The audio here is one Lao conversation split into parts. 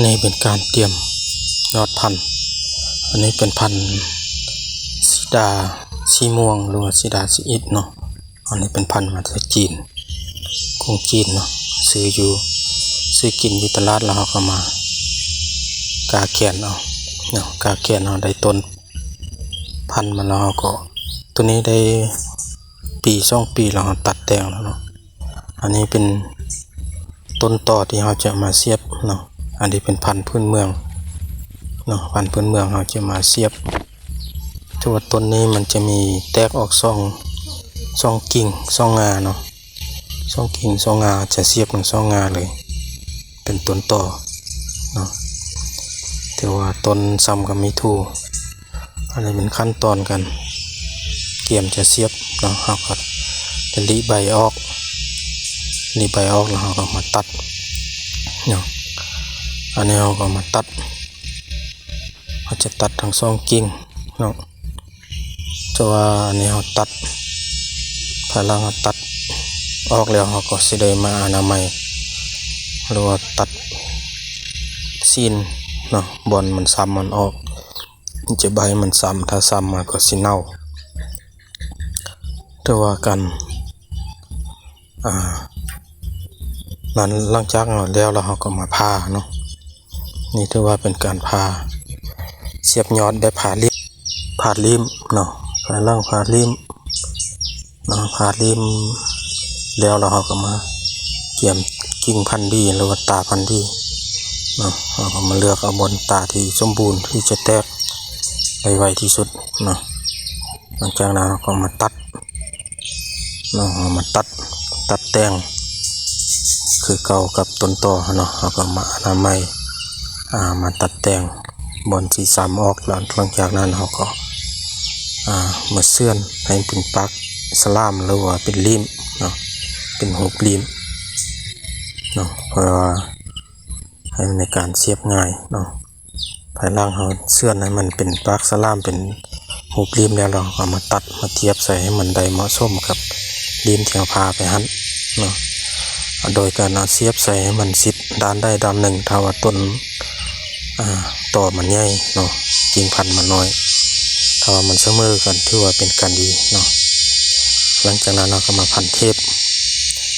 ນີ້ເປັນການຕຽມຍອດພັນ. ອັນນີ້ເປັນພັນສີດາສີມ່ວງ ຫຼືວ່າສີດາສີອິດເນາະ. ອັນນີ້ເປັນພັນມາຈາກຈີນ ຂອງຈີນເນາະ. ຊື້ຢູ່ ຊື້ກິນຢູ່ຕະຫຼາດ ແລ້ວເຮົາກໍມາກາແກນເອົາເນາະ. ກາແກນເຮົາໄດ້ຕົ້ນພັນມາແລ້ວ ເຮົາກໍ ໂຕນີ້ໄດ້ປີສອງປີແລ້ວ ເຮົາຕັດແຕ່ງແລ້ວເນາະ. ອັນນີ້ເປັນຕົ້ນຕໍທີ່ເຮົາຈະມາສຽບເນາະ. ອັນນີ້ເປັນພັນພື້ນເມືອງເນາະ ພັນພື້ນເມືອງເຮົາຈະມາສຽບ. ຖືວ່າຕົ້ນນີ້ມັນຈະມີແຕກອອກສອງ ສອງກິ່ງ ສອງງ່າເນາະ. ສອງກິ່ງ ສອງງ່າ ຈະສຽບທັງສອງງ່າເລີຍ ເປັນຕົ້ນຕໍເນາະ. ຖືວ່າຕົ້ນຊຳກໍມີທູ່. ອັນນີ້ເປັນຂັ້ນຕອນການກຽມຈະສຽບເນາະ. ເຮົາກໍຈະລິໃບອອກ ລິໃບອອກແລ້ວເຮົາກໍມາຕັດເນາະ. ອັນນີ້ເຮົາກໍມາຕັດ ເຮົາຈະຕັດທັງສອງກິ່ງເນາະ. ແຕ່ວ່າອັນນີ້ເຮົາຕັດ ພາຍຫຼັງເຮົາຕັດອອກແລ້ວ ເຮົາກໍຊິໄດ້ມາອະນາໄມ ຫຼືວ່າຕັດຊີ້ນເນາະ ບ່ອນມັນຊຳມັນອອກ. ມັນຈະບໍ່ໃຫ້ມັນຊຳ ຖ້າຊຳມັນກໍຊິເນົ່າ. ແຕ່ວ່າການ ອ່າ ນັ້ນ ຫຼັງຈາກເຮົາແລ້ວ ແລ້ວເຮົາກໍມາຜ່າເນາະ. ນີ້ຖືວ່າເປັນການຜ່າ ສຽບຍອດແບບຜ່າລິ້ມ ຜ່າລິ້ມເນາະ. ພາຍຫຼັງຜ່າລິ້ມເນາະ ຜ່າລິ້ມແລ້ວ ແລ້ວເຮົາກໍມາກຽມກິ່ງພັນດີ ຫຼືວ່າຕາພັນດີເນາະ. ເຮົາກໍມາເລືອກເອົາບ່ອນຕາທີ່ສົມບູນ ທີ່ຈະແຕກໄດ້ໄວທີ່ສຸດເນາະ. ຫຼັງຈາກນັ້ນເຮົາກໍມາຕັດເນາະ ເຮົາມາຕັດ ຕັດແຕ່ງຄືເກົ່າກັບຕົ້ນຕໍເນາະ. ເຮົາກໍມາອະນາໄມ ອ່າ ມາຕັດແຕ່ງບ່ອນທີ່ຊຳອອກ. ແລ້ວຫຼັງຈາກນັ້ນເຮົາກໍ ອ່າ ມາເຈື່ອນໃຫ້ເປັນປາກສະຫຼາມ ຫຼືວ່າເປັນລີ້ມເນາະ ເປັນຮູບລີ້ມເນາະ ເພື່ອໃຫ້ໃນການສຽບງ່າຍເນາະ. ພາຍຫຼັງເຮົາເຈື່ອນໃຫ້ມັນເປັນປາກສະຫຼາມ ເປັນຮູບລີ້ມແລ້ວ ເຮົາກໍມາຕັດມາທຽບໃສ່ໃຫ້ມັນໄດ້ເໝາະສົມກັບລີ້ມທີ່ເຮົາຜ່າໄປຫັ້ນເນາະ. ໂດຍການເອົາສຽບໃສ່ໃຫ້ມັນຊິດດ້ານໃດດ້ານໜຶ່ງ ຖ້າວ່າຕົ້ນ ອ່າ ຕໍມັນໃຫຍ່ເນາະ ກິ່ງພັນມັນນ້ອຍ. ຖ້າວ່າມັນສະເໝີກັນ ຖືວ່າເປັນການດີເນາະ. ຫຼັງຈາກນັ້ນເຮົາກໍມາພັນເທບ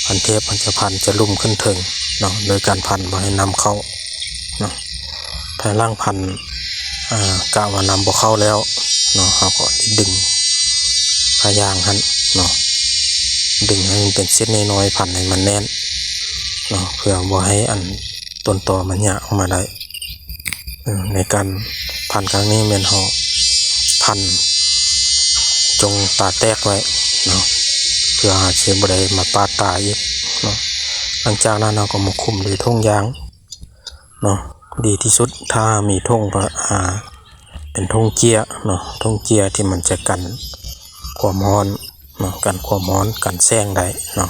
ພັນເທບ ມັນຈະພັນຈະລຸ່ມຂຶ້ນເທິງເນາະ ໂດຍການພັນບໍ່ໃຫ້ນ້ຳເຂົ້າເນາະ. ພາຍຫຼັງພັນ ອ່າ ກະວ່ານ້ຳບໍ່ເຂົ້າແລ້ວເນາະ ເຮົາກໍດຶງຜ້າຢາງຫັ້ນເນາະ ດຶງໃຫ້ມັນເປັນເສັ້ນນ້ອຍໆ ພັນໃຫ້ມັນແໜ້ນເນາະ ເພື່ອບໍ່ໃຫ້ອັນ ຕົ້ນຕໍມັນຫຍາອອກມາໄດ້. ເອີ ໃນການພັນຄັ້ງນີ້ແມ່ນເຮົາພັນຈົ່ງຕາແຕກໄວ້ເນາະ ເພື່ອເຮົາຊິບໍ່ໄດ້ມາປາດຕາອີກເນາະ. ຫຼັງຈາກນັ້ນເຮົາກໍມາຄຸມດ້ວຍຖົງຢາງເນາະ ດີທີ່ສຸດ ຖ້າມີຖົງ ອ່າ ເປັນຖົງເຈ້ຍເນາະ ຖົງເຈ້ຍທີ່ມັນຈະກັນຄວາມຮ້ອນເນາະ ກັນຄວາມຮ້ອນ ກັນແສງໄດ້ເນາະ.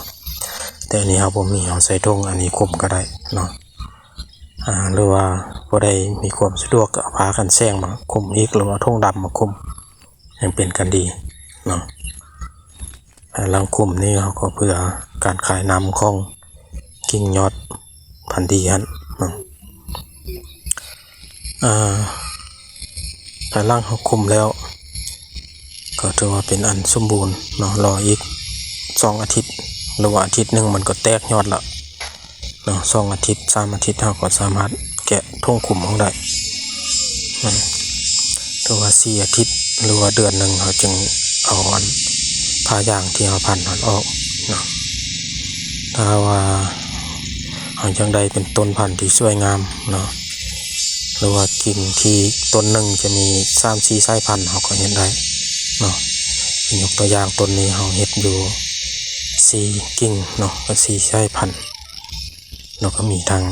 ແຕ່ອັນນີ້ເຮົາບໍ່ມີ ເຮົາໃຊ້ຖົງອັນນີ້ຄຸມກໍໄດ້ເນາະ. ອ່າ ຫຼືວ່າຜູ້ໃດມີຄວາມສະດວກກໍເອົາຜ້າກັນແສງມາຄຸມອີກ ຫຼືວ່າຖົງດຳມາຄຸມ ຍັງເປັນການດີເນາະ. ອ່າ ຫຼັງຄຸມນີ້ເຮົາກໍເພື່ອການຄາຍນ້ຳຂອງກິ່ງຍອດພັນດີຫັ້ນເນາະ. ອ່າ ພາຍຫຼັງເຮົາຄຸມແລ້ວ ກໍຖືວ່າເປັນອັນສົມບູນເນາະ. ລໍອີກສອງອາທິດ ຫຼືວ່າອາທິດໜຶ່ງ ມັນກໍແຕກຍອດລະເນາະ. ສອງອາທິດ ສາມອາທິດ ເຮົາກໍສາມາດແກະຖົງຄຸມອອກໄດ້ເນາະ. ຖືວ່າສີ່ອາທິດ ຫຼືວ່າເດືອນໜຶ່ງ ເຮົາຈຶ່ງເອົາອັນຜ້າຢາງທີ່ເຮົາພັນຫັ້ນອອກເນາະ. ຖ້າວ່າເຮົາຢາກໄດ້ເປັນຕົ້ນພັນທີ່ສວຍງາມເນາະ ຫຼືວ່າກິ່ງທີ່ຕົ້ນໜຶ່ງຈະມີສາມສີ່ສາຍພັນ ເຮົາກໍເຮັດໄດ້ເນາະ. ຍົກຕົວຢ່າງ ຕົ້ນນີ້ເຮົາເຮັດຢູ່ສີ່ກິ່ງເນາະ ກໍສີ່ສາຍພັນ ແລ້ວກໍມີທັງ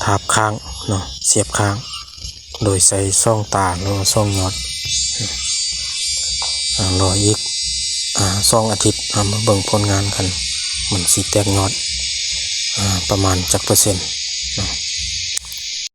ທາບຄ້າງເນາະ ສຽບຄ້າງ ໂດຍໃຊ້ສອງຕາ ຫຼືວ່າສອງຍອດ. ອ່າ ລໍອີກ ອ່າ ສອງອາທິດ ເຮົາມາເບິ່ງຜົນງານກັນ ມັນຊິແຕກຍອດ ອ່າ ປະມານຈັກເປີເຊັນ